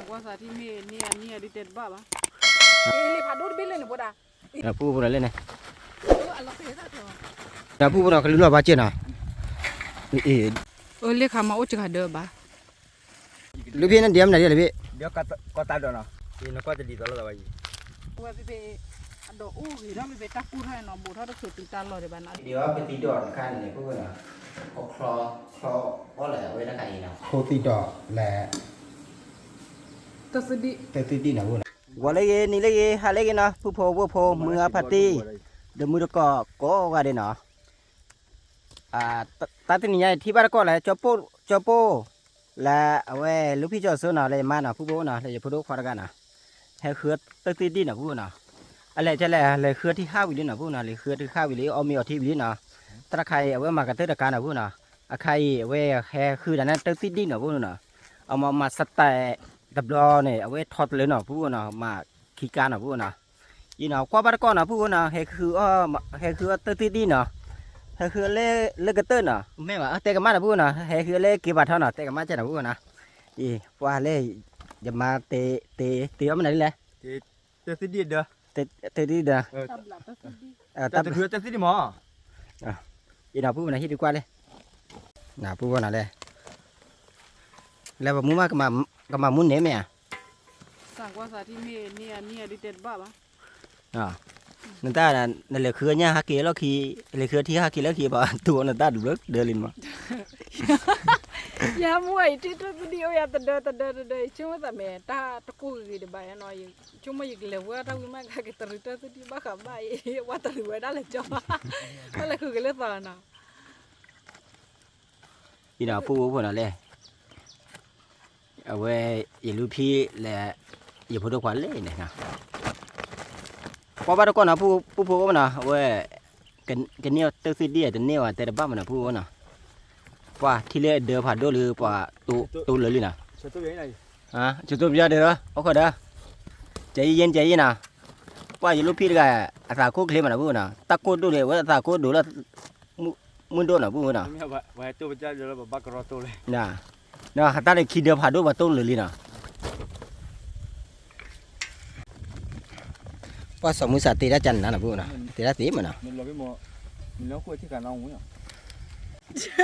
ကွၢ်စးထံမ့ၢ်န့ၢ်အနံၣ်အဒုးတဲတဘၣ်ဘၣ်. လ့ဖးဒိၣ်တဘ့ၣ်လၢန့ၣ်ဖိဒၣ်. ဖိဖိဒီးလဲၣ်န့ၣ်. ဒီးဖိဖိဒီးကလုၢ်လီၤဘၣ်စၢၢ်နီၤ. အ့ၣ်, အိၣ်လ့ခါမးအိၣ်စှၤဒၢဘၣ်. လူဖံနဒံးမနုၤဒ်လဲၣ်ဖံ. ဒီးကီၢ်တၢ်ဒီးနီၤ, နကွၢ်တလံၤသီလီၤသးဘၣ်ယံၤ. ဝဲဖံဖံ, အဒီးအိၣ်ဂ့ၤထီၣ်ဖံဖံတၢ်ကူၣ်ထီၣ်နီၤ ဘူးထီၣ်တချုးတုၤတၢ်လီၢ်ဒံးဘၣ်နီၤ. ဒ်အီၤပသံဒီးတခါန့ၣ် ဖိဖိနီၤ, ခီချီ, ချီအီၣ်လဲၣ်အဝဲတခါအံၤနီၤ, ခိသံဒီးလဲၣ်. တၢ်သံဒံၣ်, တၢ်သံဒံၣ်နီၤဖိနီၤ. ဂီၤလၢဂ့ၤ နံၤလၢဂ့ၤ ဟါလၢဂ့ၤနီၤ ဖုဖိဝဲၢ်ဖိ မုၢ်ဂၤဖါတံၢ်, ဒီးမုၢ်တကိးကိးဂၤဒဲးနီၤ. တၢ်တနံၤညါအံၤထံၣ်ဘၣ်တကိးလၢ ကၠီပိၢ်, လၢအဝဲလူဖံကၠီစိနီၤ လၢယမါနီၤ ဖုဖိနီၤ လၢယဖိဒိၣ်ခွါတဂၤနီၤ, ဟဲဃုတၢ်သံဒံၣ်နီၤ ဖုဖိနီၤ. အလဲၤကလဲၣ် လဲၤဃုထံဟးဝံၤလံနီၤ ဖုဖိနီၤ လဲၤဃုထံဟးဝံၤလံ အီၣ်မ့ၤအီထံဝံၤလံနီၤ. တၢ်တခါအံၤ အဝဲမၤကတၢၢ်တကါနီၤ ဖုဖိနီၤ. အခါအံၤ အဝဲဟဲဃုဒၣ်န့ၣ် တၢ်သံဒံၣ်နီၤ ဖုဖိနီၤ. အမၤမၤစတဲး တဘျီန့ၣ် အဝဲထီတလၢနီၤ ဖုဖိနီၤ မၤခံကါနီၤ ဖုဖိနီၤ. အံၤနီၤ ကွၢ်ဘၣ်တကိးနီၤ ဖုဖိနီၤ ဟဲဃုအီၣ်, ဟဲဃုအီၣ်တၢ်သံဒံၣ်နီၤ, ဟဲဃုလၢကတၢၢ်နီၤ မ့ၢ်ဘၣ် တဲကမၣ်နီၤ ဖုဖိနီၤ ဟဲဃုလၢက့ၤဘၣ်ထီနီၤ တဲကမၣ်ကဲနီၤ ဖုဖိနီၤ. အံၤ ပှၤလဲၣ်, ယမါတဲ, တဲ, တဲအီၣ်မနုၤဒ်လဲၣ်. တၢ်သံဒံၣ်ဒီး, တၢ်သံဒံၣ်ဒီး, တၢ်သံဒံၣ်မး. အံၤနီၤ ဖုဖိနီၤ ဟံၣ်ဒုးကွၢ်လဲၣ်, ဖုဖိနီၤလဲၣ်, လၢပမူမးကမၤမူန့ၣ်မ့ၢ်ဧါ. စးကွၢ်စးထံမ့ၢ်န့ၢ်အနံၣ်အဒုးတဲတဘၣ်ဘၣ်. နတၢ်, နလဲၤဃုညၣ်ဟးက့ၤလီၢ်ခံ, လဲၤဃုထံဟးက့ၤလီၢ်ခံ ပှၤတူၢ်အီၤနတၢ်ဒုးဘျီဒၢလံမး. ယမူအံၤ ထံၣ်တၢ်သံဒံၣ်အိၣ်ယၤတဒၢတဒၢတဒၢ ယဆိကမိၣ်သးမ့ၢ်တၢ်တကိၢ်ဂ့ၤဂ့ၤဒံးဘၣ်နီၤ, ယဆိကမိၣ်ယကလဲၤဝဲတၢ်ဝံၤမး ကကတရံးတၢ်သံဒံၣ်ဘၣ်ဃးဘၣ်အံၤ ပှၤတရံးဝဲဒၣ်လဲာ်ကၠီ, ဘၣ်လဲၤဃုက့ၤလၢသီနီၤ. အံၤနီၤ ဖုဖိဖိနီၤလဲၣ်, အဝဲ ယလူဖံလဲၣ်, ယဖိဒိၣ်ခွါလဲၣ်န့ၣ်, ကွၢ်ဘၣ်တကိးနီၤ ဖုဖိဖိနီၤ အဝဲ ကန့ၢ်တၢ်သံဒံၣ် တန့ၢ်ဝဲတဲတဘၣ်မးနီၤ ဖုဖိနီၤ, ပှၤထံၣ်လၢအဒၢဖးဒိၣ်လၢပှၤတိၢ်လၢာ်လံနီၤ, ကတိၢ်ပယါဒၢးဒီး အိၣ်ခိးဒီး, ကဲယံၤယံၤ ကဲယံၤနီၤ, ပှၤယလူဖံတဂၤ အသးကိၢ်ချ့မးနီၤ ဖုဖိနီၤ, တၢ်ကိၢ်ဒိၣ်န့ၣ် အဝဲအသးကိၢ်ဒိၣ်လၢ မုၢ်ဒိၣ်နီၤ ဖုဖိနီၤ, ဒီးဟးတၢ်န့ၣ်ခံဒၢဖးဒိၣ်ပှၤတိၢ်လၢာ်လံနီၤ. ပှၤစီၤမုၢ်စးတ့တၢ်ကၢ်နၤနီၤ ဖုဖိနီ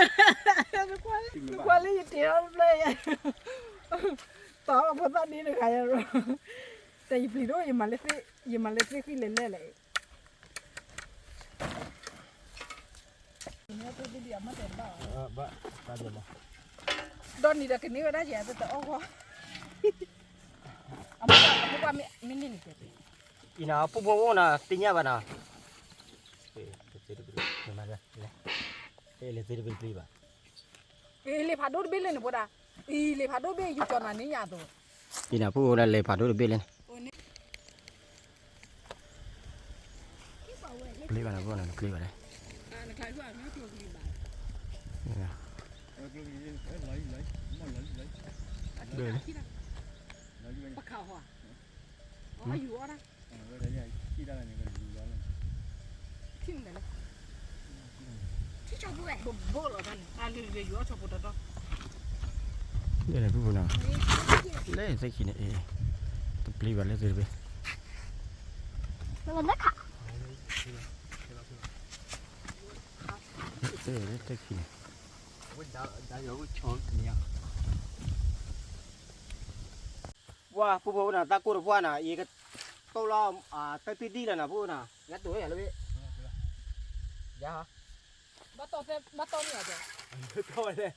ၤ, တ့တၢ်သ့မးနီၤ. ကွၢ်လၢယတ့ထီၣ်တဖျၢၣ်ယါ, တီၢ်ဖိသၣ်ဒ့တဂၤယါ, တယပျံၤဒိၣ် ယမၤလၢသ့ၣ်ဃံလဲၣ်လဲၣ်လဲၣ်. ဒီးနံၤဒီးကန့ၢ်ဝဲဒၣ်ယဲ တအီၣ်ဃီ, အမိၢ်ပှၢ်မ့ၢ်န့ၣ်ကဲ, အံၤနီၤ ဖုဖိဖိနီၤ သ့ၣ်ညါဘၣ်နီၤ, လဲၤသ့တဘ့ၣ်ဘၣ်, လ့ဖးဒိၣ်တဘ့ၣ်လၢန့ၣ်ဖိဒၣ်, လ့ဖးဒိၣ်တဘ့ၣ် ယူၤကၠီနၤန့ၣ်ညါသိး, အံၤနီၤ ဖုဖိဒၣ်လဲၤဖးဒိၣ်တဘ့ၣ်လၢန့ၣ် ပျ့ၤဘၣ်နီၤ ဖုဖိနီၤ ပျ့ၤဘၣ်လၢ ပခးဟီ, ယူၤအီၣ်တၢ်, လၢယူၤအီၣ်ဆီဖိတတီၢ်, လၢသ့ၣ်ခံန့ၣ် တပျ့ၤဘၣ်လၢသ့ၣ်တဘ့ၣ်, သ့ၣ်ခံန့ၣ် ပှၤဖုဖိနီၤ တၢ်ကိၢ်တပှၢ်နီၤ ယကတိၢ်လီၤ တၢ်သံဒံၣ်လီၤနီၤ ဖုဖိနီၤ ယတိၢ်လီၤလၢဝ့ၢ်, ယၤ, ဘၣ်တီၢ်သဲ ဘၣ်တီၢ်မ့ၢ်အီၤတဲ, တီၢ်ဝဲလဲၣ်,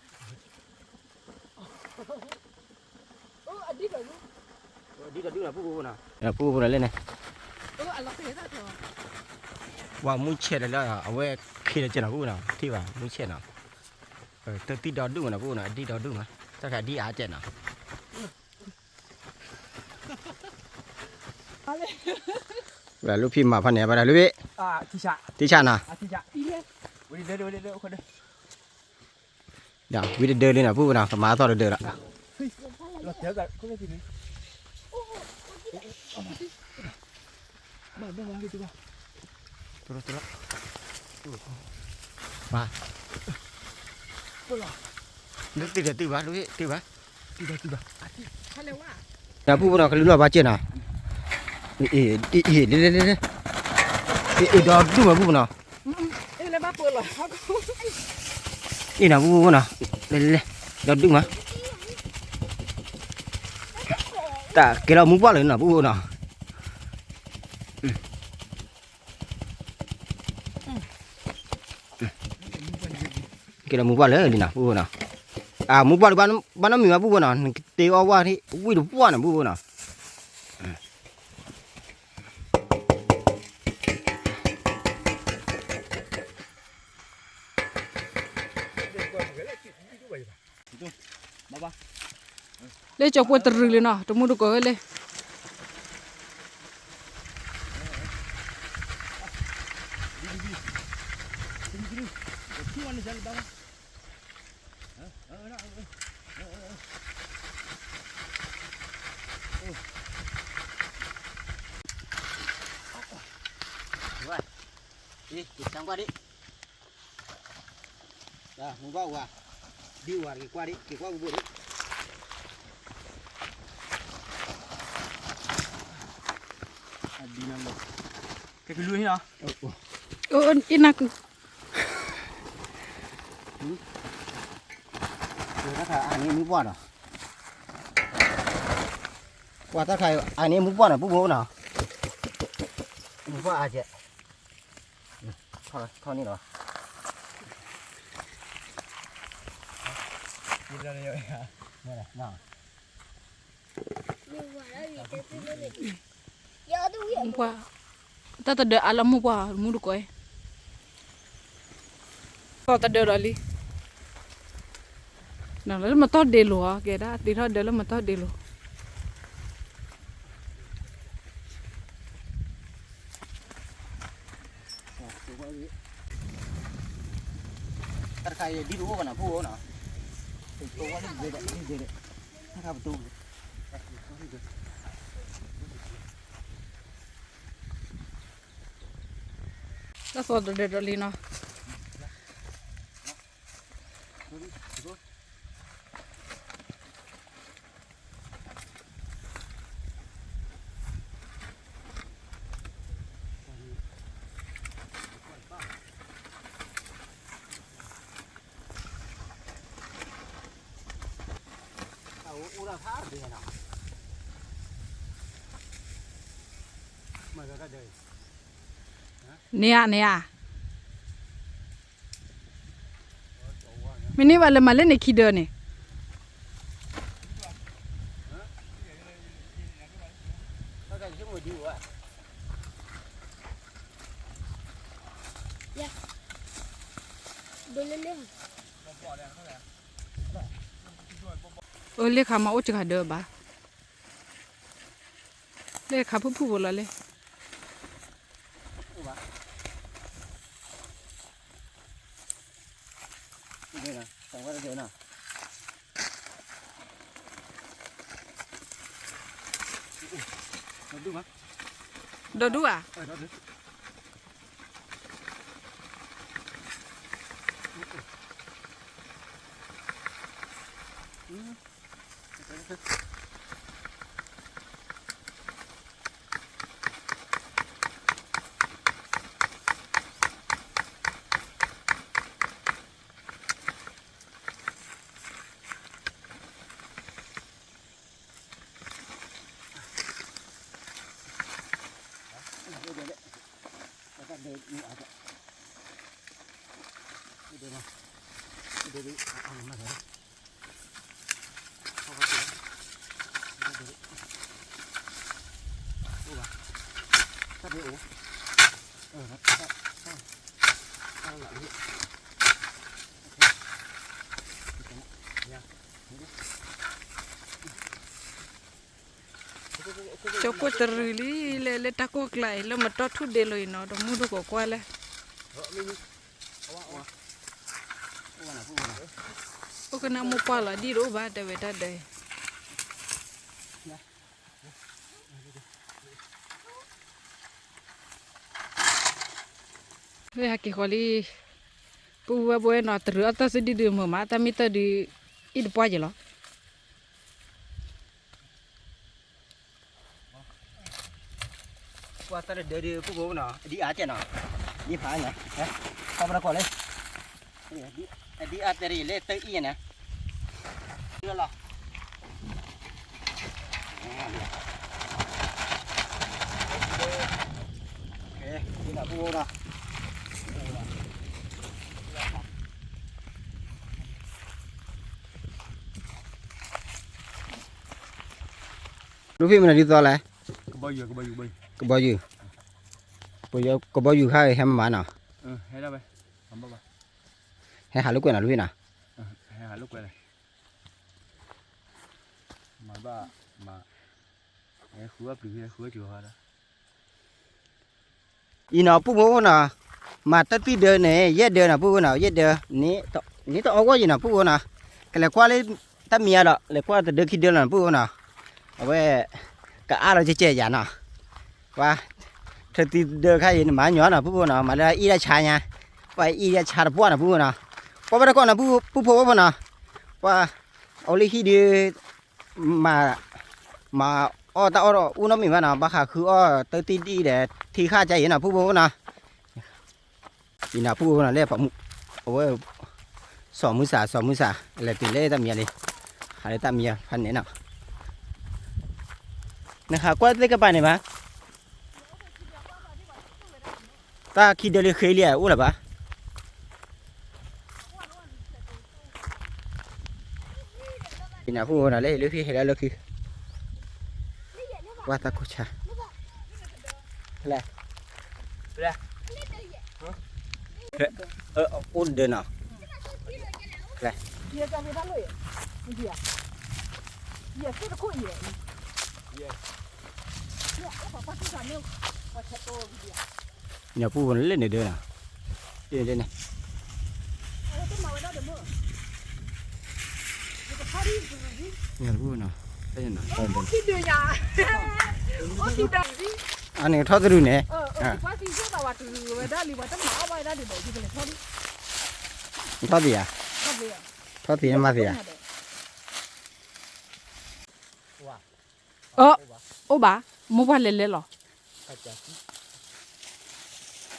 အဒံၣ်ဒီးဒူၣ်, အဒံၣ်ဒီးဒူၣ်နီၤ ဖုဖိနီၤ ဖုဖိနီၤလၢန့ၣ်, ပှၤမုၢ်ဆဲးဒီးလၢ အဝဲခံလၢကဲနီၤ ဖုဖိနီၤ ထံၣ်ဘၣ် မုၢ်ဆဲးနီၤ, တၢ်သံဒီဒူၣ်မးနီၤ ဖုဖိနီၤ အဒံၣ်ဒီဒူၣ်မး တၢ်ခါဒံၣ်အါကဲနီၤ လူဖံမၤဖးန့ၣ် ဘၣ်ဒၣ်လူဖံ, ထံဆးနီၤ, ဝံၤတဒၢလံနီၤ ဖုဖိနီၤ ကမၤအသီၣ်တဒၢလီၤ, တုၤလီၤ, တုၤဘၣ်, တုၤဘၣ်, တုၤဘၣ်, တုၤဘၣ်, တုၤဘၣ်, တုၤဘၣ်, တုၤဘၣ်, နပူဖိနီၤ ကလူလီၤဘၣ်ကဲနီၤ, အ့ၣ် လဲၤလဲၤလဲၤလဲၤ, အ့ၣ် ဒီးဒူၣ်မးပူဖိနီၤ, အ့ၣ်နီၤပူဖိနီၤ, လဲၤလဲၤလဲၤ, ဒီးဒူၣ်မး, တၢ်ကဲလီၤမူပှၢ်လၢနီၤ ပူဖိနီၤ. ကဲဒီးမူပှၢ်လၢလံနီၤ ပူဖိနီၤ, အမူပှၢ်လၢဘၣ်နီတမံၤဘၣ် ပူဖိနီၤ, နကတဲအီၣ်ဝဲ ဝံၣ်တပှၢ်န့ၣ် ပူဖိနီၤ. လၢကၠီၤပှဲၤတရံးလံနီၤ တမူတကိးဝဲလၢ ဝဲ, အ့ၣ် က့ၤဆါကွၢ်ဒံး, မူဘၣ်ဝါ, ဒ်ဝါ က့ၤကွၢ်ဒံး က့ၤကွၢ်ကဘိဒံး, ကဲကလူဟံနီၤ, အ့ၣ်နၢ်ကု တၢ်ခါအန့ၣ်မူပှၢ်နီၤ, ကွၢ်တၢ်ခါအန့ၣ်မူပှၢ်နီၤ ပူဖိနီၤ, မူပှၢ်အါကဲး, ထီၣ်န့ၣ်လီၤ. မူပှၢ်, တၢ်တဒၢးအါလၢမူပှၢ် မူတကိးအံၤ, သီၣ်တဒၢးဒီးလံ, လၢမတီၢ်ဒ့လိၤအီၤ ကဲဒၣ်သ့ထီၣ်ဒၢးလၢမတီၢ်ဒ့လိၤ. တၢ်တခါအံၤဒ်တအိၣ်ဘၣ်နီၤ ပူဖိနီၤ, တအိၣ်ဘၣ်လၢဒၢးဒီး ဒၢးဒီး, တၢ်ခါပတိၢ် တၢ်သီၣ်တဒၢးဒီးလံနီၤ. န့ၣ်ဧါ န့ၣ်ဧါ, မ့ၢ်န့ၢ်ဘၣ်လၢမၤလၢန့ၣ်ခံဒၢးန့ၣ်, အၢ လ့ၣ်ခါမၤအိၣ်စှၤဒၢးဘၣ်, လ့ၣ်ခါဖုၣ်ဖုၣ်ဖိလီၤလၢ ဒီဒူၣ်ဧါ.ကၠီကွဲၢ်တရံးလံ လၢလၢတၢ်ကိၢ်ကျါအံၤ လၢမတီၢ်ထူၣ်ဒ့လိၤအံၤနီၤ တမူတကိးကွၢ်လဲၣ်. အိၣ်ကနၣ်မိၢ်ပှၢ်လီၤ ဒ်တအိၣ်ဘၣ်တဲဝဲတၢ်ဒၢးအံၤ လၢဟဲက့ၤဃီလံ, ပူဝဲဘိနီၤ တရံးအီၣ်တၢ်စံဒံဒုးမုာ်မး တၢ်မ့ၢ်တၢ်ဒုး အ့ၣ်တပှၢ်ယဲလီၤ. ကွၢ်တၢ်တဒၢဒုး ပုၢ်ဖိနီၤ အဒံအါကဲနီၤ, ဒံဖးနီၤ, ခီပရကီၢ်လၢ အဒံအါတဲရလၢတၢ်အံၤန့ၣ် လီၤ လူဖံမနုၤဒ်သိးလဲၣ်, ကဘီယူၤ, ကဘီယူၤခါဟဲမမၤနီၤ, ဟဲဟးလိာ်ကွဲနီၤလူဖံနီၤ, မၤဘၣ်မၤ, ဟဲဃုအီၣ်ပျုၤဟဲဃုအီၣ်ကၠိၤဃါဒီး အံၤနီၤ ပုၢ်ဖိနီၤ, မၤတၢ်တံၢ်ဒၢန့ၣ် ယဲၢ်ဒၢနီၤ ပုၢ်ဖိနီၤ, ယဲၢ်ဒၢ, န့ၣ်တအီၣ်ဂီၢ်ယံၤနီၤ ပုၢ်ဖိနီၤ, ကလဲၤကွၢ်လၢတၢ်မံၤအါဒီး လဲၤကွၢ်တဒၢခံဒၢလီၤနီၤ ပုၢ်ဖိနီၤ, အဝဲ ကအါလီၤကဲကဲယၤနီၤ, ပှၤ ထၢသံဒၢခါအံၤ နမၤညီနီၤ ပုၢ်ဖိနီၤ, မၤလၢအအံၣ်ဒၣ်ဆါညါ, ပှၤအံၣ်ဒၣ်ဆါတပှၢ်နီၤ ပုၢ်ဖိနီၤ, ပှၤဘၣ်တၢ်ကီၢ်နီၤ ပုၢ်ဖိဖိနီၤ, ပှၤ အိၣ်လၢဟံၣ်ဒုး မၤ, မၤအီၣ်တၢ်အီၣ်ဒီး အိၣ်နီတမံၤဘၣ်နီၤ, ဘၣ်ဃးဃုအီၣ်တၢ်တံၢ်ဒံၣ်ဒီး ထံဃၣ်ကါအံၤနီၤ ပုၢ်ဖိနီၤ, အံၤနီၤ ပုၢ်ဖိနီၤ လၢပှၤမူ, အဝဲ စီၤမုၢ်စၢ် စီၤမုၢ်စၢ် လဲၤတုၤလၢတၢ်မံၤလံ, ဟးလၢတၢ်မံၤဖးန့ၣ်နီၤ, နဟးကွၢ်သ့ၣ်ကပၤန့ၣ်ဘၣ် တၢ်ခံဒၢလၢဃ့လံ အိၣ်လၢၤဘၣ်. နၢ်ဟူဝဲနီၤ လၢဟံၣ်လၢခံဟဲလၢလၢခံ, ဝါသးခိၣ်ဆါ, ဖဲလဲၣ်, ဖဲလဲၣ်, အိၣ်ဒၢနီၤ, ဖဲလဲၣ်. နၢ်ဟူဝဲလၢန့ၣ်ဒၢနီၤ, န့ၣ်ဒၢန့ၣ်, နၢ်ဟူဝဲနီၤ, အန့ၣ်ထီၣ်သရူးန့ၣ်, ထီၣ်သ့ဧါ, ထီၣ်သ့န့ၣ်မၤသ့ဧါ. အိၣ်ဘၣ်, မိၢ်ပှၢ်လဲၤလဲၤလီၤ.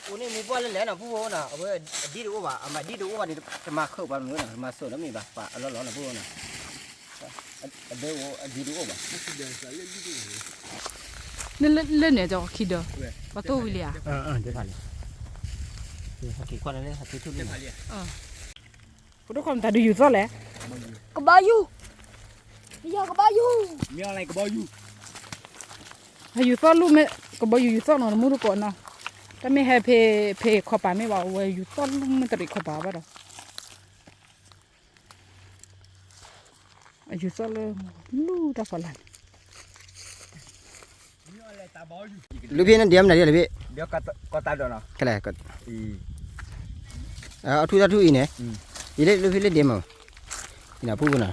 အိၣ်န့ၣ်မိၢ်ပှၢ်လဲၤလဲၤနီၤ ပုၢ်ဖိနီၤ, အဝဲအဒံၣ်တအိၣ်ဘၣ်, အမၤဒံၣ်တအိၣ်ဘၣ်န့ၣ် တမၤခၢၣ်ပှၤမနုၤနီၤ, တမၤစိာ်နီတမံၤဘၣ်, ပှၤအလီၢ်လီၤနီၤ ပုၢ်ဖိနီၤ, အဒံၣ်တအိၣ်ဘၣ်. လၢန့ၣ်ကီခံဒၢ, ပှၤတိၢ်ဝံၤလံဧါ, ဟဲက့ၤခွါလၢဟဲက့ၤထူၣ်လံ, ပဒိၣ်ခီမတၤဒုးယူၤသီၣ်လဲၣ်, ကဘီယူၤ, ကဘီယူၤ, ယူၤသီၣ်လူၢ်မ့ၢ်, ကဘီယူၤယူၤသီၣ်နီၤ တမူတကိးနီၤ, တၢ်မ့ၢ်ဟဲဖဲ ဖဲခီပၤမ့ၢ်ဘၣ် အဝဲယူၤသီၣ်လူၢ်မ့ၢ်တရံးခီပၤဘၣ်ဒီး အယူၤသီၣ်လၢ လူၢ်တၢ်ဖီလာ်န့ၣ်, လၢဖဲန့ၣ်ဒဲမနုၤဒဲလၢဖဲ, ခဲလၢာ်, အထူၣ်တၢ်ထူၣ်အံၤန့ၣ်, ယလၢလၢဖဲလၢဒဲမး, ယနၢ်ပူၤပူၤနီၤ,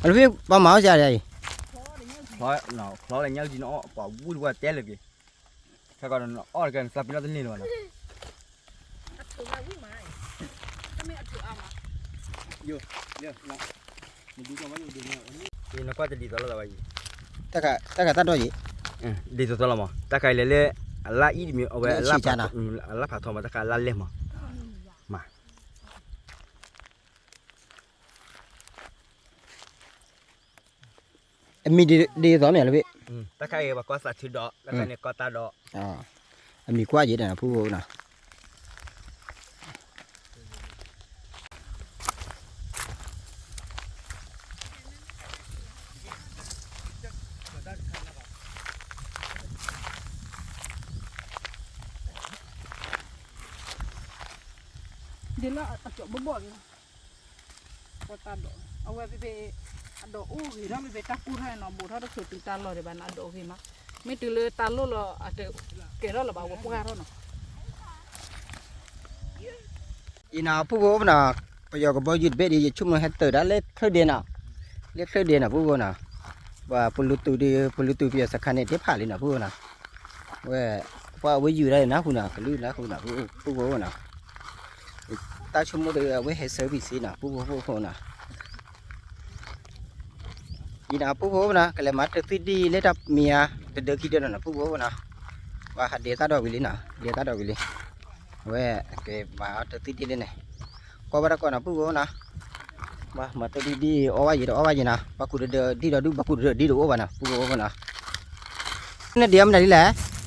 လၢဖဲပှၤမၤအီၣ်စၢ်ဒ်အံၤ, ချီလၢညါကံနအီၣ်ပှၤဝံၣ်တဝၢ်တဲလၢက့ၤ, ခဲကီးနအီၣ်တကဲနသးပ့ၤနီၣ်တန့ၢ်လၢၤဘၣ်နီၤ. နကွၢ်တဒ်သိးလီၤဘၣ်အံၤ, တၢ်ခါတၢ်ဒိးယံၤ, ဒ်သိးသိးလီၤမး, တၢ်ခါအံၤလဲၤလၢ အလါအံၤတမံၤ အဝဲ အလါဖးထီမး တၢ်ခါအလါလဲၢ်မး, မး အမံၤဒ်သိးမ့ၢ်လၢဖဲ, တၢ်ခါအံၤပှၤကီၢ်သးထုဒီး တၢ်ခါန့ၣ်ကီၢ်တၢ်ဒီး, အမံၤကွၢ်ယံၤဒီးနဖုဖိနီၤ. ဒ်လၢအကၠီဘီၣ်ဘီၣ်လံ, ကီၢ်တၢ်ဒီး, အဝဲဖဲဖဲ အဒီးအိၣ်ဂ့ၤထီၣ်ဖဲဖဲတၢ်ကူၣ်ထီၣ်နီၤ ဘူးထီၣ်တချုးတုၤတၢ်လီၢ်ဒံးဘၣ်နီၤ အဒီးဂ့ၤမး, မ့ၢ်တုၤလၢတၢ်လိၣ်လီၤ အတကဲထီၣ်လၢၤဘၣ် ဝဲပှၢ်ထီၣ်နီၤ. အံၤနီၤ ပုၢ်ဖိနီၤ, ပယီၤကဘီယူၤတဘ့ၣ်ဒီး ယဆိကမိၣ်ဟဲတၢၤဒၣ်လၢချၢၣ်ဒ့နီၤ, လၢချၢၣ်ဒ့နီၤ ပုၢ်ဖိနီၤ, ပှၤပလူၤတုာ်ဒီး ပလူၤတုာ်ပယီၤစခါန့ၣ် ဒ့ဖးလံနီၤ ပုၢ်ဖိနီၤ, ဝဲ ပှၤအဝဲယူၤဒၣ်နၢ်ဟူနီၤ ကလုၢ်နၢ်ဟူနီၤ ပုၢ်ဖိနီၤ, တၢ်ဆိကမိၣ်တဂ့ၤ အဝဲဟဲ service နီၤ ပုၢ်ဖိဖိနီၤ. အံၤနီၤ ပုၢ်ဖိနီၤ ကလဲၤမၤတၢ်သံဒံၣ်လၢတၢ်မံၤဧါ တဒၢခံဒၢနီၤ ပုၢ်ဖိနီၤ, ပှၤဟးဒ့တၢ်ဒီးဝံၤလံနီၤ ဒ့တၢ်ဒီးဝံၤလံ, အဝဲကမၤတၢ်သံဒံၣ်လၢန့ၣ်, ကွၢ်ဘၣ်တၢ်ကီနီၤ ပုၢ်ဖိနီၤ, မၤတၢ်သံဒံၣ်အီၣ်ဘၣ်ယံၤဒီးအီၣ်ဘၣ်ယံၤနီၤ ပှၤကူးတဒၢဒံၣ်ဒီးဒူၣ် ပှၤကူးတဒၢဒံၣ်ဒီးအိၣ်ဘၣ်နီၤ ပုၢ်ဖိနီၤ, နဒံၣ်အီၣ်မနုၤဒ်လဲၣ်, ကီ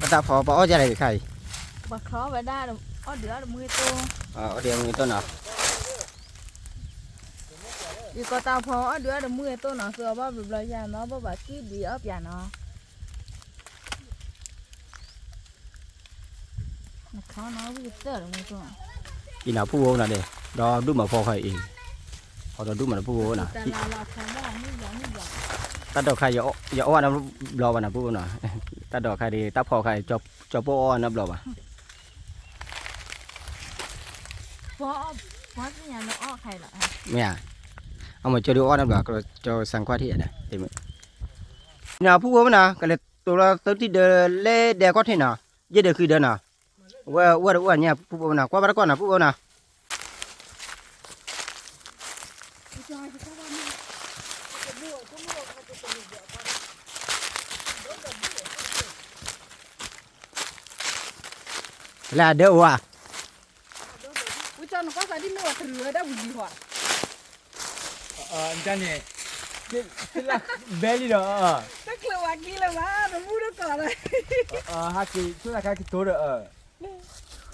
တၢ်ဖီ ပှၤအီၣ်ဒ်လဲၣ်တခါအံၤ, ပှၤချီဝဲဒၣ် အီၣ်ဒုးအီၣ်တမူအသိး, အီၣ်ဒုးအီၣ်တမူအသိးနီၤ ယကီတၢ်ဖီ အီၣ်ဒုးအီၣ်တမူအသိးနီၤ သုအီၣ်ဘၣ်ဘျီဘျီယၤနီၤ ဘၣ်ဘၣ်ကံၣ်ဒံးအီၣ်ပၠးနီၤ, နခီနီၤ ဝံၣ်ကတၢၢ်တမူအသိး, အံၤနီၤ ပုၢ်ဖိနီၤဒဲး, ဒီးဒူၣ်မၤဖီခါအံၤ, ဟီဒီးဒူၣ်မၤဒီးပုၢ်ဖိနီၤ, တၢ်ဒိးခါ ယအီၣ်ဝဲနီတဘျီဘၣ်နီၤ ပုၢ်ဖိနီၤ, တၢ်ဒိးခါဒီး တၢ်ဖီခါအံၤ ကၠီပိၢ်အီၣ်နီတဘျီဘၣ် မ့ၢ်ဧါ, အမ့ၢ်ကၠီဒုးအီၣ်နီတဘျီ ကၠီစၣ်ခွါထံၣ်ဒီး, နီၤ ပုၢ်ဖိနီၤ ကလဲၤတိၤလီၤသၢတံၢ်ဒၢလဲၣ်ဒဲးကီၢ်ထံးနီၤ, ယဲၢ်ဒၢးဃုဒၢနီၤ, ဝဲအိၣ်ဝဲတအိၣ်ညါ ပုၢ်ဖိနီၤ ကွၢ်ဘၣ်တၢ်ကီနီၤ ပုၢ်ဖိနီၤ လၢအဒၢအိၣ်ဧါ, ဝံၣ်ကၠီနကွၢ်သးဒ်မ့ၢ်ဝဲတရူးဝဲဒၣ်ဝံၤလံဟီဧါ, န့ၣ်, ဘဲလံဒီး, တချုးဝၤခံလၢၤဘၣ် တမူတကိးလၢ, ဟးက့ၤဆိသးခါကတိၤဒီး,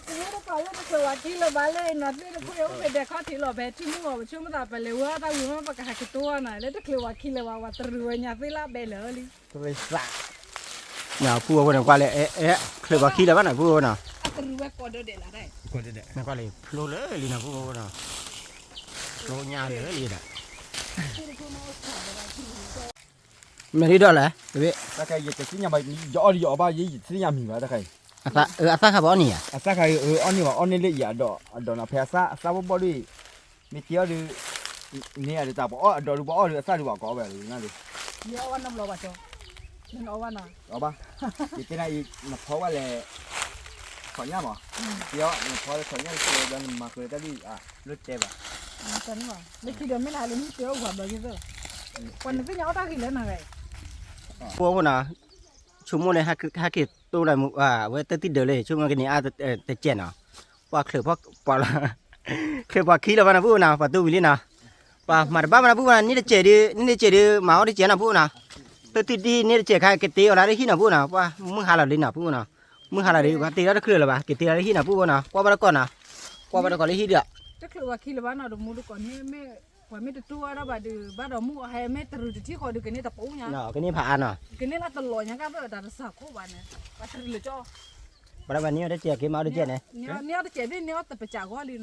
တမူတကိးလၢတချုးဝၤခံလၢၤဘၣ်လၢနီၤ သ့ၣ်တခိၣ်အိၣ်ဖဲဒဲးခီၣ်ထံးလီၤ ဖဲထံမုၢ်ဂီၤ ပဆိကမိၣ်သးပလဲၤဝဲတၢ်ဝံၤမး ပကဟးကတိၤအီၤနီၤ လၢတချုးဝၤခံလၢၤဘၣ် ဝၤတရူးဝဲညါသ့လၢဘဲလၢာ်လံ နီၤပုၢ်ဖိန့ၣ် ကွၢ်လၢ အဲ အဲ ချုးပှၤခံလၢၤဘၣ်နီၤ ပုၢ်ဖိနီၤ, နကွၢ်လၢဖျိလၢလံနီၤ ပုၢ်ဖိနီၤ, ဖျိညါလၢလံဒီး, မ့ၢ်ဒ်ဒီးလဲၣ်, ယတသ့ၣ်ညါဘၣ် ယအီၣ်ဒီးယအီၣ်ဘၣ် ယတသ့ၣ်ညါမံၤဘၣ်တခါအံၤ, အသၣ်ခါပှၤအီၣ်န့ၢ်ဧါ, အသၣ်ခါအံၤ အီၣ်န့ၢ်ဘၣ် အီၣ်န့ၢ်လၢအံၤအဒိး အဒိးနီၤ ဖဲအသၣ် အသၣ်ဘီၣ်ဘီၣ်ဒီး မ့ၢ်က့ၤအီၣ်ဒီး န့ၢ်အဒိးတၢ်ပအီၣ်အဒိးဒုးပအီၣ်ဒီးအသၣ်ဒုးပှၤကိးဝဲလီၤနၤဒီး, ယအီၣ်ဘၣ်နီတဘျီဘၣ်ကၠီ, နအီၣ်ဘၣ်နီၤ, အီၣ်ဘၣ်, ယတဲနၤအံၤ နဖီဝဲလဲၣ်, ခီၣ်ညါမး, ယအီၣ်နဖီလၢခီၣ်ညါတကဲဒီးနမၤဃုာ်တၢ်ဒ်အလိၣ်တဲဘၣ်, လၢခံဒီးမ့ၢ်နဟးလၢမုၢ်တဲအီၣ်ပှၤဘျီက့ၤသၢ, ပှၤနသ့ၣ်ညါအီၣ်တၢ်ဂ့ၤလၢနဂၤအံၤ, ဖိဖိနီၤ, ဆိကမိၣ်လၢဟဲက့ၤတိၢ်လၢ အဝဲတၢ်သံဒၢးလၢ ဆိကမိၣ်ကန့ၢ်အါတကဲးနီၤ, ပှၤချုး ပှၤ ချုးပှၤခံလၢၤဘၣ်နီၤ ပုၢ်ဖိနီၤ ပှၤတိၢ်ဝံၤလံနီၤ, ပှၤမၤတဘၣ်မးနီၤ ပုၢ်ဖိနီၤ န့ၢ်တစဲးဒုး န့ၢ်တစဲးဒုး မၤအီၣ်တစဲးနီၤ ပုၢ်ဖိနီၤ, တၢ်သံဒံၣ်န့ၢ်တစဲးခါ ကတ့အီၤလၢဟံၣ်နီၤ ပုၢ်ဖိနီၤ ပှၤမုၢ်ဟါလီၤလံနီၤ ပုၢ်ဖိနီၤ, မုၢ်ဟါလီၤဒီး ပှၤတ့ထီၣ်တချုးလၢၤဘၣ် ကတ့လၢဟံၣ်နီၤ ပုၢ်ဖိနီၤ ကွၢ်ဘၣ်တၢ်ကီနီၤ, ကွၢ်ဘၣ်တၢ်ကီလၢဟံၣ်ဒီး တချုးပှၤခံလၢၤဘၣ်နီၤ တမူတကိးန့ၣ် မ့ၢ်ပှၤမ့ၢ်တတိၢ်အါထီၣ်ဘၣ်ဒီး ဘၣ်ဒီးမုၢ်အီၤဟဲမ့ၢ်တရူးတထံၣ်ဃီဒီး ကန့ၢ်တပူၤညါ, ကန့ၢ်ဖးအါနီၤ, ကန့ၢ်လၢတလီၤညါကဘၣ်တၢ်တစၢ်ခိၣ်ဘၣ်န့ၣ် ပှၤတရူးလၢကၠီ, ပှၤလၢပှၤန့ၢ်အီၣ်တစဲးက့ၤမၤအီၣ်တစဲးန့ၣ်, န့ၢ်အီၣ်တစဲးသ့ၣ် န့ၢ်အီၣ်တပစၢ်ဂီၢ်လံနီၤ,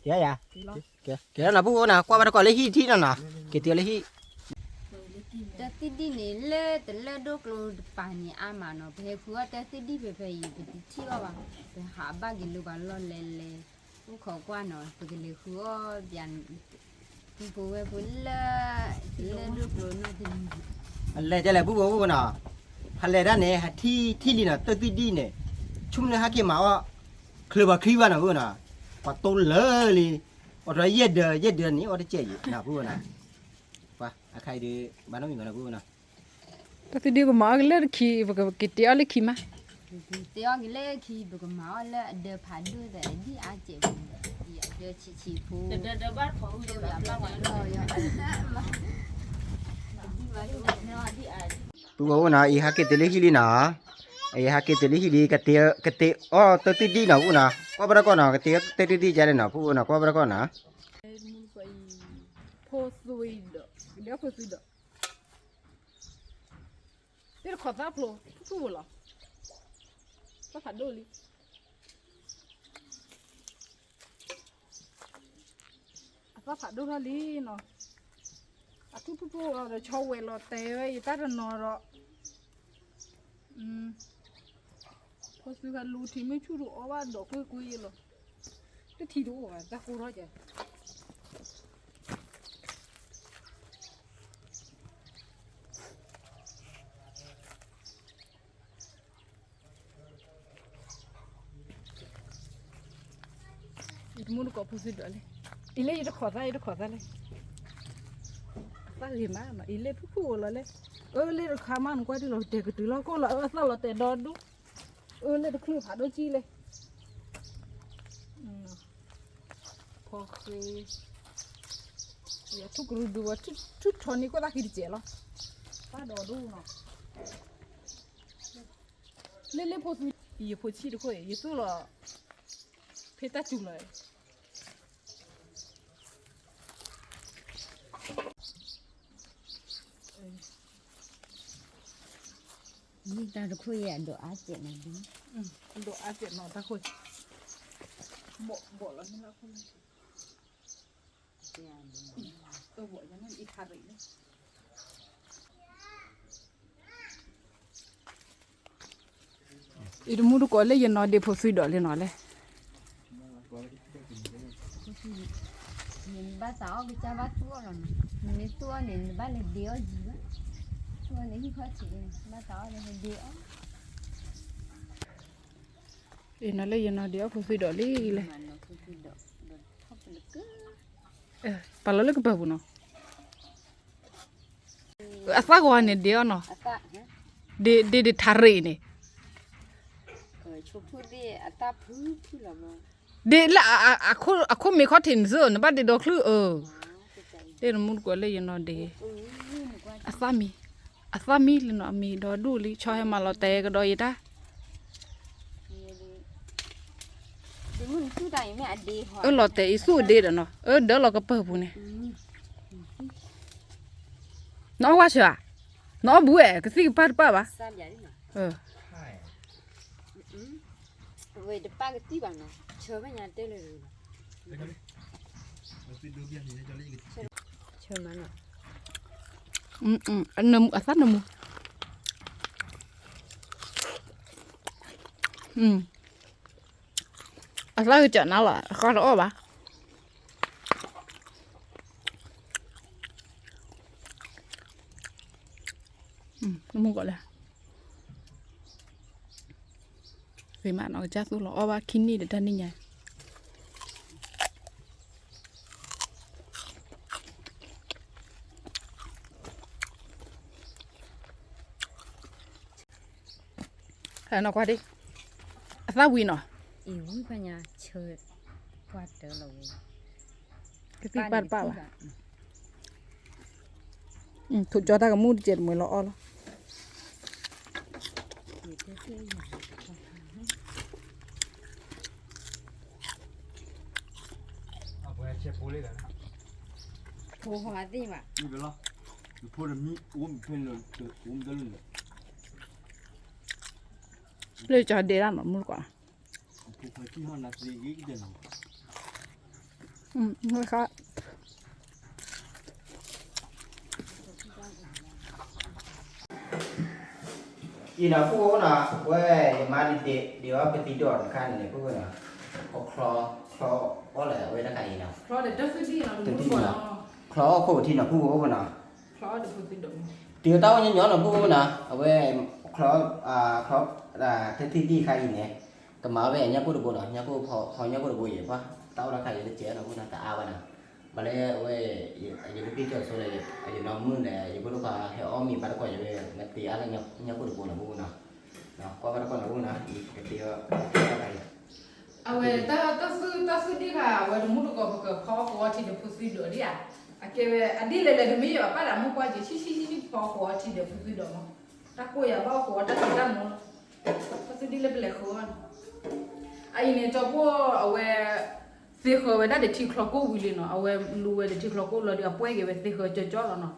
ကဲယၤ, ကဲလီၤနီၤ ပုၢ်ဖိနီၤ ကွၢ်ဘၣ်တၢ်ကီလၢဟံၣ်ထံၣ်နီၤနီၤ, က့ၤတုၤလၢဟံၣ် တၢ်သံဒံၣ်န့ၣ် လၢတလၢဒိၣ်ကျိတပၤန့ၣ်အါမးနီၤ, ပဟဲဃုအီၣ်တၢ်သံဒံၣ်ဖဲဖဲအံၤ ပတထံၣ်အီၣ်ဘၣ်, ပဟးဘၣ်က့ၤလၢပှၤလီၢ်လဲၤလဲၤ, အိၣ်ခိးကွၢ်နီၤ ပကလဲၤဃုအီၣ်ပှၤ, ပူဖိဝဲၢ်ဖိလၢ တလၢဒိၣ်ကျိနီၤတနံၤ, အလဲၤကလဲၤ ပုၢ်ဖိ ပုၢ်ဖိနီၤ, ဖးလဲၢ်တၢ်န့ၣ် ဟးထံၣ်ထံၣ်လံနီၤ တၢ်သံဒံၣ်န့ၣ်, ဆိကမိၣ်လၢဟဲက့ၤမၤအီၣ် ချုးပှၤခံဘၣ်နီၤ ပုၢ်ဖိနီၤ, ပှၤတိၢ်လၢာ်လံ, အိၣ်ဒီးယဲၢ်ဒၢး ယဲၢ်ဒၢးန့ၣ် အီၣ်တစဲးယံၤနီၤ ပုၢ်ဖိနီၤ, ပှၤအခါအံၤဒီး ဘၣ်နီတမံၤဘၣ်နီၤ ပုၢ်ဖိနီၤ တၢ်သံဒံၣ်ပကမၤအီၣ်က့ၤလၢတခံ ပကက့ၤတ့အီၣ်လၢခံမး, တ့အီၣ်က့ၤလၢခံ ပကမၤအီၣ်လၢအဒၢးဖးဒိၣ်သးဒ်အါစဲးပူၤ, ယဒၢးဆံးဆံးဖိ, ပုၢ်ဖိနီၤ အံၤဟဲက့ၤတုၤလၢဟံၣ်လံနီၤ, အံၤဟဲက့ၤတုၤလၢဟံၣ်လံ ကတ့အီၣ်တၢ်သံဒံၣ်နီၤ ပုၢ်ဖိနီၤ, ကွၢ်ဘၣ်တၢ်ကီနီၤ ကတ့အီၣ်တၢ်သံဒံၣ်ကလဲၣ်နီၤ ပုၢ်ဖိနီၤ ကွၢ်ဘၣ်တၢ်ကီနီၤ ဖိသွံဒီး ကဒဲဖိသွံဒီး သ့ၣ်တခီသၣ်ဖျိ ထူၣ်ထူၣ်လီၤ, သၣ်ဖးဒိၣ်လံ, အသၣ်ဖးဒိၣ်ထီၣ်လံနီၤ, အထူၣ်ထူၣ်ထူၣ်လီၤဒီး ဆီဝဲလီၤတဲာ်ဝဲ ယတၢ်တနီၤဒီး ဖိသွံခါလူၤထံမ့ၢ်ဆူၣ်ထူၣ်အီၣ်ဘၣ်ဒီးကွ့ၢ်ကွ့ၢ်ယလီၤ, တထံၣ်တအိၣ်ဘၣ် တၢ်ကိၢ်ထီၣ်ကဲ ယတမူတကိးဖိသံဒီးလဲၣ်, အံၤလၢယတခီသၣ် ယတခီသၣ်လဲၣ်, သၣ်ဂ့ၤမးနီၤ အံၤလ့ၣ်ဖုၣ်ဖုၣ်ဝဲလီၤလဲၣ်. အၢလ့ၣ်တခါမး နကွၢ်ဒ်လီၤ တဲာ်ကတုၤလီၤကိၣ်လီၤ အၢသၣ်လီၤတဲာ်ဒီဒူၣ်. အၢလ့ၣ်တချုးဖးဒိၣ်ကံလ့ၣ်. ဖီဃ့ ယထူၣ်ကရူၢ်ဒူဝဲ ထူၣ်ထီၣ်န့ၢ်ကွၢ်သၣ်ဃံတစဲးလီၤ. သၣ်ဒီဒူၣ်နီၤ. လ့ၣ်လ့ၣ်ဖိသွံ ယဖိဆံၣ်တခိၣ်အံၤ ယသူၣ်လီၤ ဖဲတၢ်စူၤလီၤ. ယတၢ်တခိၣ်အံၤအဒိးအါစဲးနီၤဒုး, ဒိးအါစဲးနီၤတၢ်ခိၣ်, ဘီၣ်ဘီၣ်လီၤန့ၣ်လီၤခိၣ်လၢ တဘီၣ်ညါန့ၣ်အံၤခါရံၣ်န့ၣ် အံၤတမူတကိးလၢယနီၢ်ဒ့ဖိသွံဒီးလံနီၤလဲၣ်. နဘၣ်သးအီၣ်ကစၢ်ဘၣ်သူၣ်အီၣ်လီၤနီၤ, နမ့ၢ်သူၣ်အီၣ်န့ၣ် နဘၣ်လဲၤဒ့အီၣ်ယံၤဘၣ်, သူၣ်အီၣ်န့ၣ်ဟံၣ်ခီၣ်ထံးန့ၣ် ဘၣ်သးအီၣ်လၢဟဲဒ့အီၣ်. အံၤနီၤလၢယနီၢ်ဒ့အီၣ်ဖိသွံဒီးလံလဲၣ်. ပာ်လီၤလၢကပၤပူၤနီၤ. အသၣ်ဂီၤန့ၣ်ဒ့အီၣ်နီၤ, ဒ့ဒ့ဒ့ထးရံၣ်န့ၣ်, ဒ့လၢအခိၣ်မ့ၢ်ခီၣ်ထံးန့ၣ်သု နဘၣ်ဒ့ဒီချုၣ်အၢ, တမူတကိးလၢယနီၢ်ဒ့, အသၣ်မံ, အသၣ်မံလံနီၤ အမံဒီဒူၣ်လံ ဆီဟဲမၤလီၤတဲာ်ကဒီးယတၢ် အၢလီၤတဲာ်အံၤသူၣ်အဒ့ဒီးနီၤ, အၢဒၢလီၤကပၤပူၤန့ၣ်, နအီၣ်ဝဲဆၢဧါ, နအီၣ်ဘူးဝဲ ကသံၣ်ကပၢ်တပၢ်ဘၣ်. ဝဲတပၢ်ကသံၣ်ဘၣ်နီၤ, ဆၢဖဲညါတဲလၢာ်လီၤ. အသၣ်နမူ, အသၣ်ကစၢ်နါလီၤ အဃါတအီၣ်ဘၣ်. နမူကီးလဲၣ်. ဂ့ၤမးနီၤ ကစၢ်သူၣ်လီၤအီၣ်ဘၣ်ခံနံၣ်ဒီးတၢ်နံၣ်ညါ နီၢ်ကွၢ်ဒံး, အသၣ်ဝံၤနီၤ, အံၤဝံၤဖဲညါဆၢ, ကွၢ်တၢ်လီၤဝဲ, ကသံၣ်ပၢ်တပၢ်ဘၣ်, ထိၣ်ကၠီတၢ်ကမူၣ်တကဲးတမှဲၤလီၤအီၣ်လီၤ. လၢကၠီဒဲးဒၣ်မးမူတကွၢ်, အံၤနီၤ ဖုၣ်အိၣ်နီၤ ဝဲယမါဒံးဒံးအီၣ်ပသံဒိၣ်တခါန့ၣ် ဖုၣ်အိၣ်နီၤ, အချီ, ချီအီၣ်လၢအဝဲတခါအံၤနီၤ, ချီအီၣ်ခိၣ်ထံနီၤ ဖုၣ်အိၣ်နီၤ, တုၤတၢ်အိၣ်ညီညီနီၤ ဖုၣ်အိၣ်နီၤ အဝဲ, ချီ, ချီ, တၢ်ထံၣ်တံၢ်ခါအံၤန့ၣ်, ကမၤဝဲအညၣ်ကိၣ်တဘိနီၤ ညၣ်ကိၣ်ဖီ ညၣ်ကိၣ်တဘိအံၤ ပှၤ, တၢ်အိၣ်တခါအံၤတကဲးနီၤ ဖုၣ်အိၣ်နီၤ တအါဘၣ်နီၤ, ဘၣ်လၢအဝဲ, ယကသံၣ်ကၠီဆိလၢ, ယနီၢ်မုၣ်န့ၣ် ယဖိဒိၣ်ခွါဟဲအီၣ်မ့ၤဘၣ်တကွၢ် ယဝဲမၤတ့အါလၢညၣ်ကိၣ်တဘိနီၤ ဖုၣ်အိၣ်နီၤ, ကွၢ်ဘၣ်တကွၢ်နီၤ ဖုၣ်အိၣ်နီၤ ယကသံၣ်အီၣ်တခါအံၤ အဝဲတၢ်, တၢ်သူၣ်, တၢ်သူၣ်ဒံၣ်ဃာ် အဝဲတမူတကိး ပကဖီအီၣ်ဃိးအီထံဒီးဖိသွံဒိးဒံးဧါ, အကဲဝဲ အဒ်လဲၣ်လဲၣ်တမ့ၢ်ယဘၣ်ဒၣ်မူကွၢ်က့ၤ ဆံၣ်ဆံၣ်ဆံၣ်ဆံၣ် ဖီအီၣ်ဃိးအီထံဒီးဖိသွံဒိးမး, တၢ်ကိၢ်ယၤဘၣ်အီၣ်ဃိးအီတၢ်ဖံးတၢ်မူလီၤ, တၢ်သူၣ်ဒံၣ်လၢပလဲၤဃုအီၣ်န့ၣ်, အအံၤန့ၣ် ကၠီဖိအဝဲ သ့ဃၢၤဝဲဒၣ်ဒီးထံချီကိၢ်ဝံၤလံနီၤ, အဝဲလူဝဲဒီးထံချီကိၢ်လီၤဒီး အပှဲၤက့ၤဝဲသ့ဃၢၤကၠီကၠီလီၤနီၤ,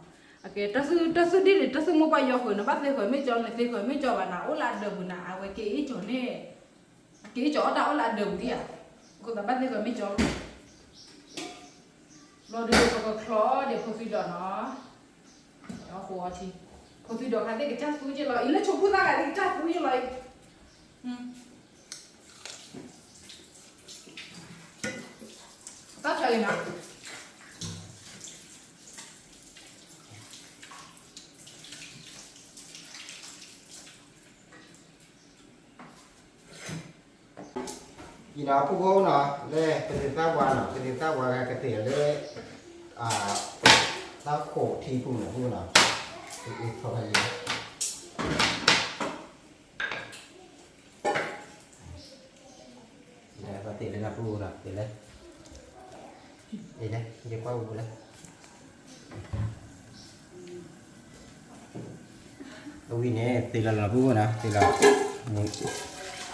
အကဲ တၢ်သူၣ်ဒံၣ်န့ၣ် တၢ်သူၣ်မိၢ်ပှၢ်ယီၤဃုာ်န့ၣ် ဘၣ်သ့ဃၢၤမ့ၢ်ကၠီန့ၣ် သ့ဃၢၤမ့ၢ်ကၠီဘၣ်နၤ အိၣ်လၢအဒၢးပူၤနၤ အဝဲက့ၤအ့ၣ်ကၠီန့ၣ်, အက့ၤအ့ၣ်ကၠီအီၣ်တၢ်အိၣ်လၢအဒၢးပူၤဒံးဧါ, အဃိသတးဘၣ်သ့ဃၢၤမ့ၢ်ကၠီလီၤ, ဘျီဒီးပကချီဒီးဖိသွံဒိးနီၤ, အီၣ်ဃိးအီထံ, ဖိသွံဒိးခါသ့ၣ်ကစၢ်သူက့လီၤ အံၤလၢဆိးပူသၣ်ဂၤသ့ၣ်ကစၢ်သူက့လီၤအံၤ တၢ်ဖျါအံၤနီၤ, ယနီၤဖုၣ်ကိနီၤ လၢကသ့ၣ်သၣ်ပှၤနီၤ ကသ့ၣ်သၣ်ပှၤဂၤကသ့ၣ်လၢ, တၢ်ခိၣ်ထံပူၤန့ၣ် ပူၤနီၤ, အ့ၣ်ထီၣ်ဖဲယံၤ, ပှၤတ့ၢ်လၢနပူၤနီၤ, တ့ၢ်လၢ, အ့ၣ်, ယကွၢ်ပူၤလၢ အဝံၤန့ၣ် တ့ၢ်လီၤလီၤပူၤနီၤ, တ့ၢ်လီၤ,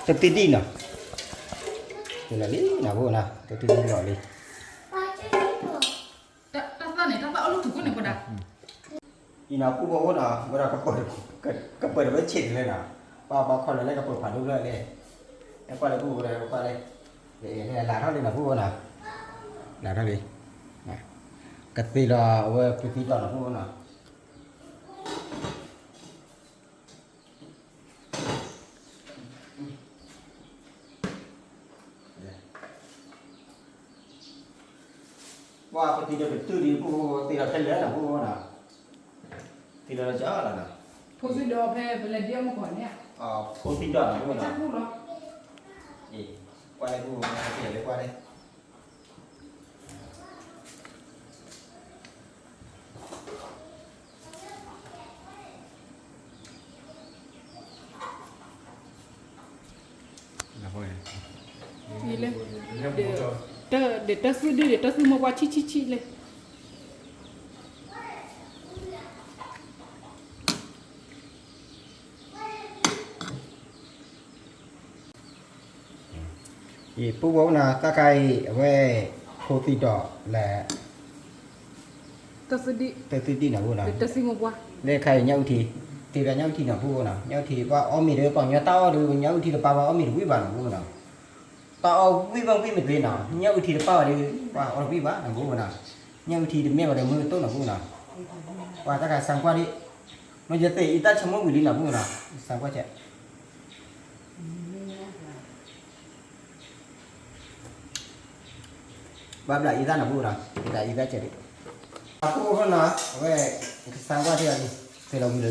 တသ့ဒံၣ်နီၤ, တ့ၢ်လီၤလံနီၤပူၤနီၤ, တသ့ဒံၣ်လီၤလံ. တၢ်သၣ်န့ၣ် တၢ်သၣ်အိၣ်လၢထူခိၣ်န့ၣ်ပဒၣ်, အံၤနီၤ ပူၤဖိအိၣ်နီၤ, ဝဲဒီးကပၢၤ, ကပၢၤတဝဲဆံးတလဲနီၤ, ပှၤဘၣ်ခီလၢလၢကပၢၤဖးဒိၣ်လၢလဲၣ်, အဲၣ်ကွၢ်လၢပူၤဖိဒီးကွၢ်လၢ, လၢလၢလၢထီၣ်လံနီၤပူၤဖိနီၤ, လၢထီၣ်လံ, ကသ့လီၤအဝဲကသံဒီးနီၤပူၤဖိနီၤ. ပှၤပတံၤဒီးပတုာ်ဒံးပူၤ သ့လီၤခဲလၢာ်နီၤပူၤနီၤ, သ့လီၤလၢကၠီလီၤနီၤ, ဖိသံဒီးဖဲပလဲၤဒံးအမူကီၢ်န့ၣ်, ဖိသံဒီးနီၤပူၤနီၤ, ကွၢ်လၢပူၤ, ကွၢ်လၢ လၢ, ဒီးတၢ်သူၣ်ဒုၣ်ဒီးတၢ်သူၣ်မိၢ်ပှၢ်ဆံးဆံးဆံးလဲၣ်. ယပူၤဖိနီၤ တၢ်ခါအံၤ အဝဲ ဖိသံဒီးလဲၣ်, တၢ်သူၣ်ဒံၣ်နီၤပူၤနီၤ, လၢခါအံၤညၣ်အုၣ်ထံ, တ့ၢ်ဘၣ်ညၣ်အုၣ်ထံနီၤပူၤနီၤ, ညၣ်အုၣ်ထံ ပှၤအီၣ်မ့ၤဒီး ပှၤကညီတၢ်အီၣ်ဒီး ညၣ်အုၣ်ထံတပာ် ပှၤအီၣ်မ့ၤတဝံၣ်ဘၣ်နီၤပူၤနီၤ, တၢ်အီၣ်ဝံၣ်ဘၣ်ဝံၣ်မ့ၢ်သ့နီၤ, ညၣ်အုၣ်ထံတပာ်ဘၣ်ဒီး ပှၤအီၣ်တဝံၣ်ဘၣ်နီၤပူၤနီၤ, ညၣ်အုၣ်ထံတမ့ၢ်ဘၣ်ဒီးမုၢ်ကတိၢ်နီၤပူၤနီၤ, ပှၤတၢ်ခါစံးကွၢ်ဒံး, မ့ၢ်ယသ့ၣ်အံၤတၢ်ဆိကမိၣ်ဝံၤလံနီၤပူၤနီၤ, စံးကွၢ်ကဲ ဘၣ်ဘျးအံသၣ်နီၤပူၤနီၤ, ဘျးအံသၣ်ကဲဒံး, အပူၤဖိနီၤ အဝဲ ကစၢ်ကွၢ်ထံၣ်အီၤလံ, သ့ၣ်လီၤဝံၤလီၤလံ,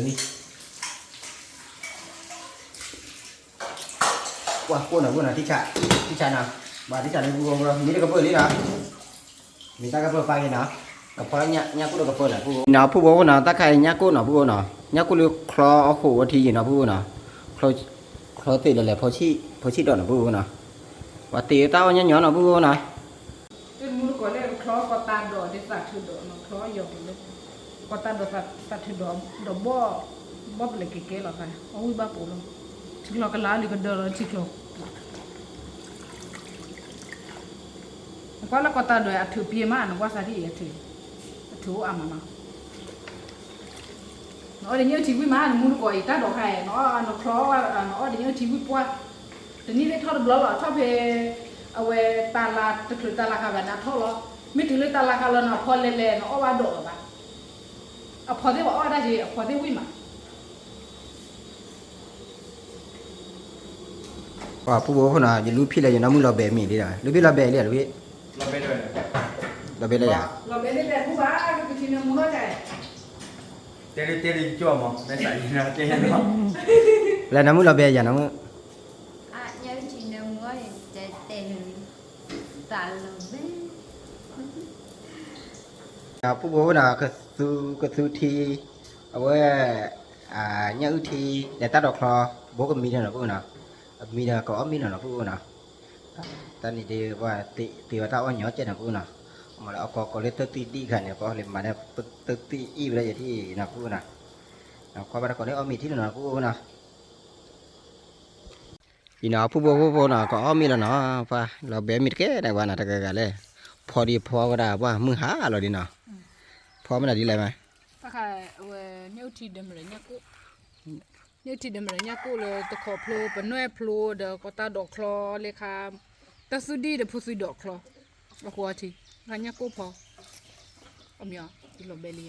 ကွၢ်ကိၣ်နီၤပူၤနီၤ, ထံဆး, ထံဆးနီၤ, ဘၣ်ထံဆးလၢပူၤဖိ မ့ၢ်တကပၢၢ်လံနီၤ, မ့ၢ်တၢ်ကပၢၢ်ပာ်က့ၤနီၤ, ကဖီညၣ်ကိၣ်ဒီးကပၢၢ်လၢပူၤဖိနီၤ, ပူၤဖိနီၤ တၢ်ခါအံၤညၣ်ကိၣ်နီၤပူၤဖိနီၤ, ညၣ်ကိၣ်လၢချီအီၣ်ဃိးဝဲထံယံၤနီၤပူၤဖိနီၤ, ချီသ့ၣ်လီၤလဲၤ ဖိဆံးဒီးနီၤပူၤဖိနီၤ, ပှၤတ့ၢ်တၢ်အီၣ်ညီညီနီၤပူၤဖိနီၤ တမူတကိးလၢချီကီၢ်တၢ်ဒိးဒ်သးထုးဒီးနီၤ, ချီယီၤပူၤလၢ ကီၢ်တၢ်ဒိးသးထုးဒီး ဒီးဘီၣ်, ဘီၣ်ပလဲၤကဲကဲလီၤသး အဝံၣ်ဘၣ်ပိာ်လီၤ, ထံချီကလါလံကဒၢလီၤထံချီ, နကွၢ်လၢကီၢ်တၢ်ဒိးအထုးပှဲၤမး နကွၢ်စၢ်ထံၣ်အံၤအထုး, အထုးအိၣ်အါမးနီၤ နအီၣ်ဒီးညၣ်အုၣ်ထံဝံၣ်မး နမူတကိးအံၤတၢ်ဒိးခါအံၤ နအီၣ်နချီ, နအီၣ်ဒီးညၣ်အုၣ်ထံဝံၣ်ပှၢ်, တနံၣ်သ့ၣ်ထီၣ်တဘျီလီၤ ထီၣ်ဖဲ အဝဲတၢ်လါတချုးတၢ်လါခါဘၣ်နၤထီၣ်လီၤ, မ့ၢ်တုၤလၢတၢ်လါခါလီၤနၤ အဖီလဲၤလဲၤ နအီၣ်ဘၣ်ဒိးလီၤဘၣ်, အဖီသ့ၣ်ပှၤအီၣ်တၢ်က့ၤ အဖီသ့ၣ်ဝံၣ်မး ပှၤပူဖိအိၣ်နီၤ ယလူဖံၣ်လၢယနီၢ်မုၣ်လီၤဘဲမံၤလံဒီး လူဖံၣ်လီၤဘဲလံဧါ လူဖံၣ်, လီၤဘဲလၢယၤ, လၢနီၢ်မုၣ်လီၤဘဲယၤနီၢ်မုၣ်, ပူဖိအိၣ်နီၤ ကသူကသူထံ, အဝဲ ညၣ်အုၣ်ထံ လဲၤတၢ်ဒိးချီ ဘိကမံဒီးနီၤ ပူဖိနီၤ, အမံဒီးကအီၣ်မ့ၤလီၤနီၤ ပူဖိနီၤ, တၢ်န့ၣ်ဒ်ပှၤသ့ဝဲတၢ်အီၣ်ညီကဲနီၤ ပူဖိနီၤ, မ့ၢ်လၢအကီကီလၢတၢ်သံဒံၣ်ခါန့ၣ် ပှၤလၢမၤလၢတၢ်သံအံၣ်ဝဲဒၣ်ယထံၣ်နီၤ ပူဖိနီၤ, ကွၢ်ဘၣ်တကိးလၢအီၣ်မ့ၤထံလီၤနီၤ ပူဖိနီၤ အံၤနီၤ ဖုဘိဖုဘိနီၤ ကအီၣ်မ့ၤလီၤနီၤ, ပှၤလီၤဘဲမ့ၤတကဲဒၣ်ဘၣ်နီၤ တဂၤဂၤလဲၣ်, ဖီဒံးဖီကဒါ ပှၤမုၢ်ဟါလီၤဒံးနီၤ, ဖီမ့ၢ်နၤဒ်လဲၣ်မး, တၢ်ခါဝဲ ညၣ်အုၣ်ထံဒီးမရၤညၣ်ကိၣ်, ညၣ်အုၣ်ထံဒီးမရၤညၣ်ကိၣ်လၢတခိးဖျိ ပနွဲၣ်ဖျိဒီးကီၢ်တၢ်ဒိးချီလၢခါ, တၢ်သူၣ်ဒံၣ်ဒီးဖိသံဒိးချီ, အဃိအထံ, တၢ်ညၣ်ကိၣ်ဖီ, အမ့ၢ်အီၤလီၤဘဲလံ,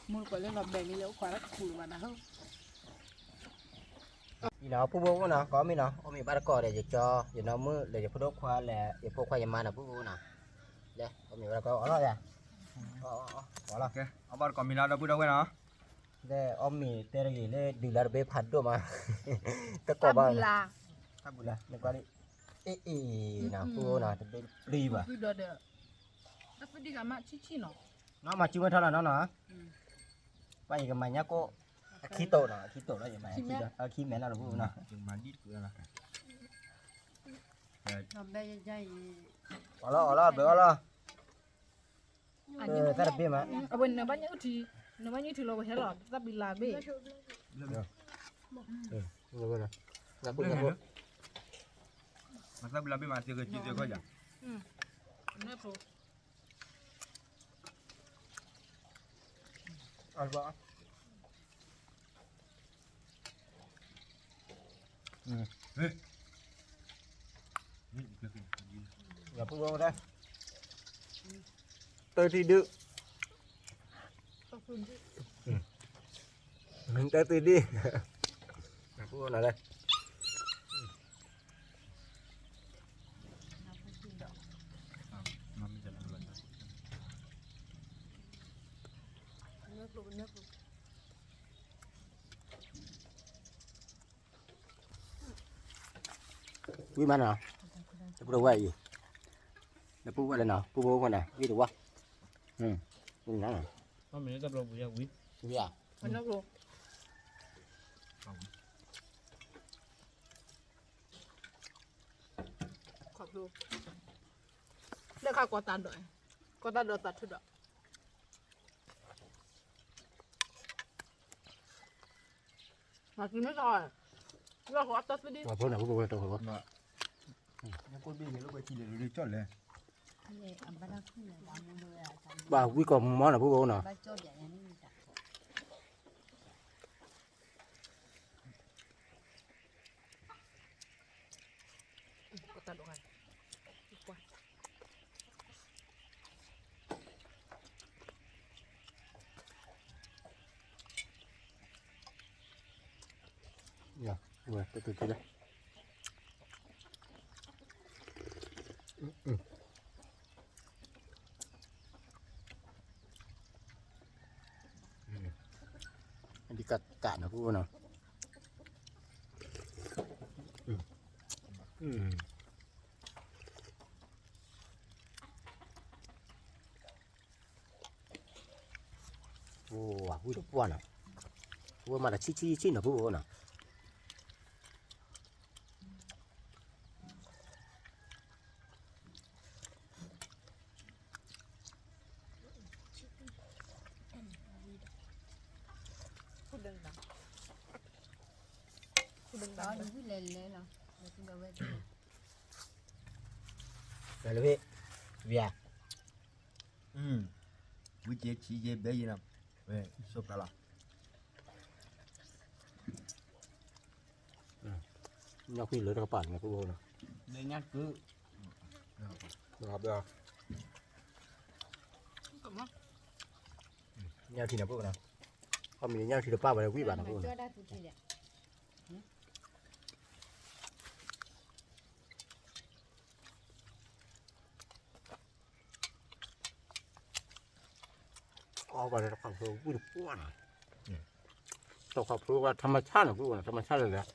မုၢ်တကိးလၢလီၤဘဲလံ လၢအိၣ်ခိးတၢ်တခူလၢၤဘၣ်နၤဟၢ အံၤနီၤ ဖုဘိဖုဘိနီၤ ကအီၣ်မ့ၤနီၤ အီၣ်မ့ၤဘၣ်တကိးဒီး ယကၠီ ယနီၢ်မုၣ်လၢယဖိဒိၣ်ခွါလၢ ယဖိခွါယမါနီၤ ဖုဘိဖုဘိနီၤ, လဲၤ အီၣ်မ့ၤဘၣ်တကိး အီၣ်လီၤယၤ, အီၣ်ဘၣ်တကိးမ့ၤလၢဒီပုၢ်ဒီဝဲၢ်နီၤ, လဲၤအီၣ်မ့ၤတဲတဂ့ၤလၢ ဒုးလၢတဘ့ၣ်ဖးဒိၣ်မး, တကိးဘၣ်, တၢ်ဘူလၢ နကွၢ်လံ, အ့ၣ်အ့ၣ်နီၤ ဖုဘိနီၤ တဘ့ၣ်ပျံၤဘၣ်, တၢ်ဖုဒံးဂၤမးဆံၣ်ဆံၣ်နီၤ နီၢ်မၤစုမ့ၢ်ထီၣ်လီၤနီၢ်နီၢ်, ပှၤယကမၤညၣ်ကိၣ်, အခံတိာ်နီၢ် အခံတိာ်လီၤ ယမၤခံမ့ၢ်နီၢ်တဘူၣ်နီၢ်, အီၣ်လီၤအီၣ်လီၤဘဲအီၣ်လီၤ, တၢ်တဘ့ၣ်မး, အဝဲနဘၣ်ညၣ်အုၣ်ထံ, နဘၣ်ညၣ်အုၣ်ထံလီၤဝဲဟဲလီၤ တၢ်ဘံလၤဘ့ၣ်, မၤသၣ်ဘံလၤဘ့ၣ်မး သ့ဂ့ၤကံသ့ခီယၤ, တၢ်ထံဒု, တၢ်ထံဒု, ဝံၤမးနီၤ, တပူၤဝဲအံၤ, တပူၤဝဲလၢနီၤ ပူၤဝဲနီၤ ဝံၤတဝါ, ဝံၤနီၤ, ဝံၤဧါ, ခီဖျိ, လၢခါကီတၢ်ဒိး, ကီတၢ်ဒိးသးထုဒီး မၤကံမ့ၢ်ထီၣ်, လၢဃီအတၢ်သဒံ, ဖိနၢ်ဖိဝဲတၢ်ဃီ, ဘၣ်ဝံကီၢ်မီၤနီၤ ဖိဝဲနီၤ, ဝဲတတုၤတုၤလဲၣ်, ဒ်ကးကးနီၤ ဖိဝဲနီၤ, အိၣ် ဝံတပှၢ်နီၤ, ဝဲမၤတၢ်ဆံၣ်ဆံၣ်ဆံၣ်နီၤ ဖိဝဲနီၤ. လဲၤလၢဝ့ၢ် ဝံၤဧါ, ဝံၤက့ၤဆံးက့ၤဘဲယံၤနီၤ, ဝဲဆိးကျါလီၤ. ညၣ်ခွံလၢတကပၤန့ၣ် ဖိဖိနီၤ, ညၣ်ကု, ညၣ်ထံန့ၣ် ဖိဖိနီၤ, ခီမ့ၢ်ညၣ်ထံတပၢ်ဘၣ် ဝံၣ်ဘၣ်နီၤ ဖိဖိနီၤ. အီၣ်ဘၣ်တၢ်ခီဖျိဝံၣ်တပှၢ်နီၤ, တၢ်ခီဖျိက ธรรมชาติ နီၤ ဖိဖိနီၤ ธรรมชาติ လၢာ်လၢာ်.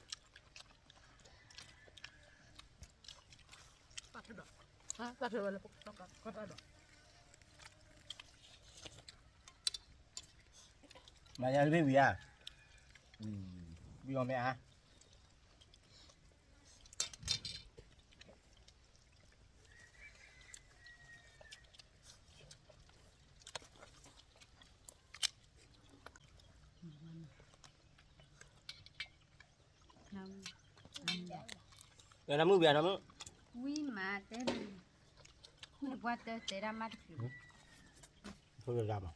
မၤယၤတဘ့ၣ်ဝံၤဧါ, ဝံၤအီၤမ့ၢ်ဧါ. နမုၢ်ဘၣ်နမုၢ်, ဝံၤမးတဲ, ဝံၤတပှၢ်တဲတဲဒၣ်မးတချုး, ဖိလၢဒၣ်မ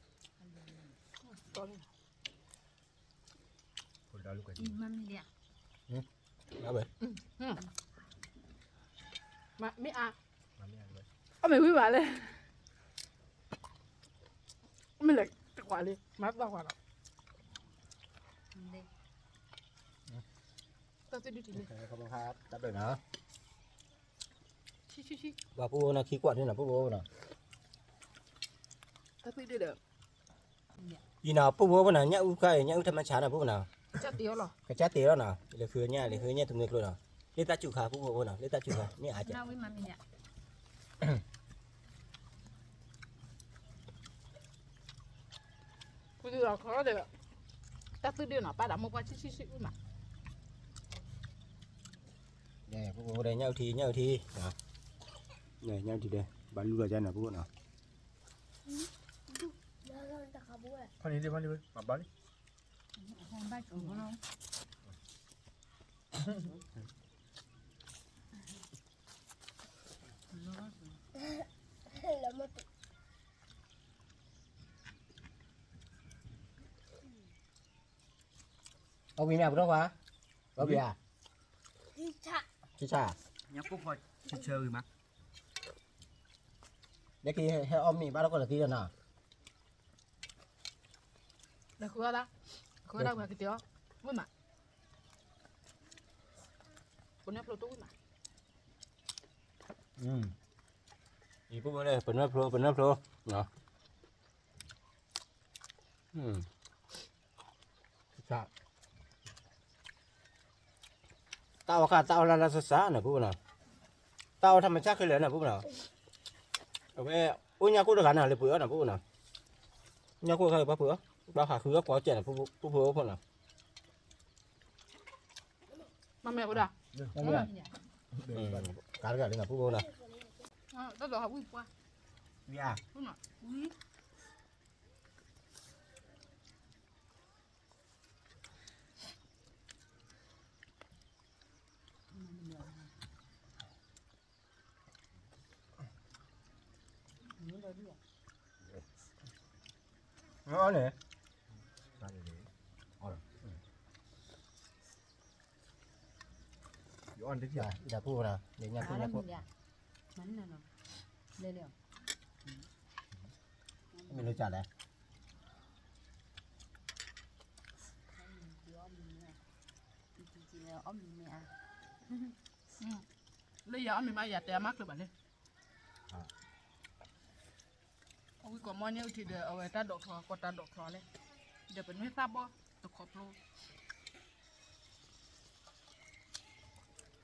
း, မ့ၢ်အါ, အမ့ၢ်ဝံၤဘၣ်လဲၣ်, မ့ၢ်လဲၣ်တကွၢ်လံ မၤသီကွၢ်လီၤ. တၢ်သ့ၣ်ဒုးတံၢ်လံ, တၢ်ဘၢၣ်နီၤ, ပှၤဖိဖိနီၤ ခံကွၢ်န့ၣ်နီၤ ဖိဖိနီၤ, တၢ်သ့ၣ်ဒုးဒီး အံၤနီၤ ဖိဖိဖိနီၤ ညၣ်အုၣ်ခါအံၤ ညၣ်အုၣ်ထမဆါနီၤ ဖိဖိနီၤ, ကစၢ်တ့ၢ်လီၤနီၤ, လဲၤဃုညၣ် လဲၤဃုညၣ်တမုာ်ကျိနီၤ, လၢတၢ်စူၤခါ ဖိဖိဖိနီၤ လၢတၢ်စူၤခါ မ့ၢ်အါကဲး. ခီဒီး တၢ်သူၣ်ဒုနီၤ ပၢ်ဒၣ်မိၢ်ပှၢ်ဆံဆံဆံအုၣ်မး, ပူဖိဒီး ညၣ်အုၣ်ထံ ညၣ်အုၣ်ထံ, ညၣ်အုၣ်ထံဒီး ဘၣ်လူလီၤကၢ်နီၤ ပူဖိနီၤ, ဖီန့ၣ်ဒံး ဖီန့ၣ် မၤဘၣ်လံ အီၣ်ဝံၤမ့ၢ်အပတီၢ်ခွါ, အီၣ်ဝံၤဧါ, ဆံဆံ, ညၣ်ကိၢ်ဖီဆံဆံဂ့ၤမး, လၢခံဟဲအီၣ်မ့ၤဘၣ်တၢ်ကီတသံလီၤနီၤ, လၢဃုအီၣ်ဒၣ်, ဃုအီၣ်ဒၣ်ဝဲကတဲအီၣ်, ဝံၤမး, ပနွဲၣ်ဖျိတဝံၤမး, အံၤပူဖိန့ၣ် ပနွဲၣ်ဖျိ ပနွဲၣ်ဖျိ, တၢ်အီၣ်ခါ တၢ်အီၣ်လၢ်လၢ်ဆးဆးနီၤ ပူဖိနီၤ, တၢ်အီၣ်ထီၣ်မၤဆါခဲလၢာ်နီၤ ပူဖိနီၤ, အဝဲ အိၣ်ညၣ်ကိၢ်တဂၤနီၤ လဲၤပှ့ၤအီၣ်နီၤ ပူဖိနီၤ, ညၣ်ကိၢ်တဂၤပှၤပှ့ၤအီၣ်, ပှၤဃးဃုအီၣ်ကွၢ်ကဲနီၤ ပူဖိဖိနီၤ, မ့ၢ်မ့ၢ်ဝဲဒၣ်, ကါတဂၤလံနီၤ ပူဖိနီၤ, တၢ်ဒိးဟးဝံၣ်ပှၢ်, ဝံၣ်ဧါ, ဝံၣ် အီၣ်န့ၣ်, ယအီၣ်တက့ၢ်, ယဖိနီၤ ယညၣ်ဖိညၣ်ဖိ, မ့ၢ်လၢကလဲၣ်, လၢယၤအီၣ်မ့ၤမး ယၤတဲအမါကျၢၤဘၣ်လံ အဝံကိးမီၢ်န့ၣ်အုၣ်ထံဒီး အဝဲတၢ်ဒိးချီ ကိးတၢ်ဒိးချီလဲၣ်, ဒီးပနွဲၢ်သၣ်ဘီၣ်တခီဖျိ,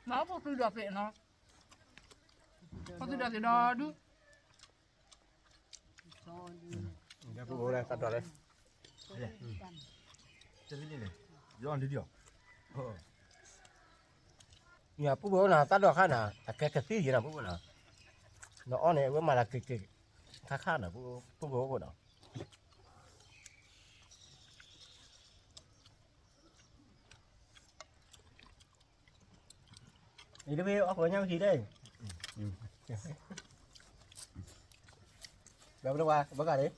မၤအိၣ်ဖိသုဒီးသ့ၣ်နီၤ, ဖိသုဒီးသ့ၣ်ဒီဒူၣ်, ပူဖိလၢတၢ်ဒိးလဲၣ်, ယအီၣ်ဒံးဒံးအီၤ, ပူဖိနီၤ တၢ်ဒိးခါနီၤ အကဲကသံၣ်ယံၤနီၤ ပူဖိနီၤ, နအီၣ်န့ၣ် အဝဲမၤလၢက့ၤက့ၤ ခါခါနီၤ ပူဖိဖိနီၤ, အံၤတမ့ၢ်အီၣ်ဃီညၣ်ထံၣ်ဒၣ်အံၤ, ဘျီဘျီဝါ ဘၣ်ဂၤန့ၣ်,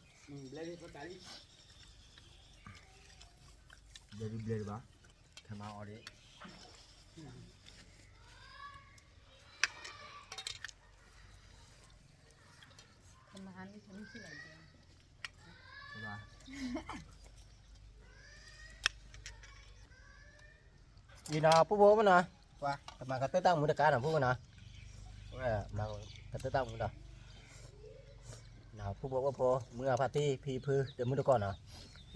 ဘျဲဒံဘျဲဒံဘၣ်, ခဲမၤအီၤဒံး ယံၤနီၤ ပူဖိပနီၤ, ပှၤကမၤကတၢၢ်တၢ်မူတကါနီၤ ပူဖိနီၤ, ကတၢၢ်တၢ်မူဒီး, ပူဖိအိၣ်ဖိ မုၢ်အဖါတံၢ် ဖံဖု ဒီးမုၢ်တကိးနီၤ,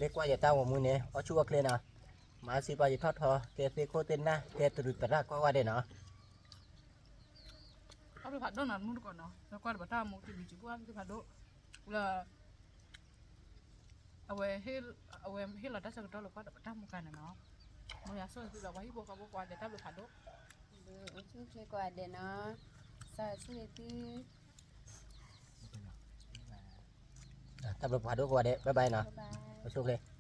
လၢကွၢ်ယတၢ်ဂီၤမူန့ၣ် အီၣ်ဆူၣ်အီၣ်ချ့နီၤ, မၤစံးပှၤယထီၣ်ထီ ကဲသ့ၣ်ခိၣ်သ့ၣ်နၢ် ကဲတရူးသရၣ်ကိးဂၤဒဲးနီၤ အီၣ်ဖးဒိၣ်နီၤ မုၢ်တကိးနီၤ လၢကွၢ်ဒီးပတၢ်မူတမံၤစံးပှၢ်သ့ၣ်ဖးဒိၣ်, လၢ အဝဲ အဝဲဟ့ၣ်လီၤတၢ်ဆၢကတီၢ်လၢကွၢ်ဒီးပတၢ်မူကါန့ၣ်နီၤ, မ်ယွၤဆိၣ်ဂ့ၤသုဒီးပှၤဟံၣ်ဖိဃီဖိကိးဂၤဒဲးတၢ်ဘျုးဖးဒိၣ်, အိၣ်ဆူၣ်ချ့ကိးဂၤဒဲးနီၤ, စၢ်ဆိၣ်ဂ့ၤသု တၢ်ဘျုးဖးဒိၣ်ကိးဂၤဒဲး bye bye နီၤ, အိၣ်ဆူၣ်ချ့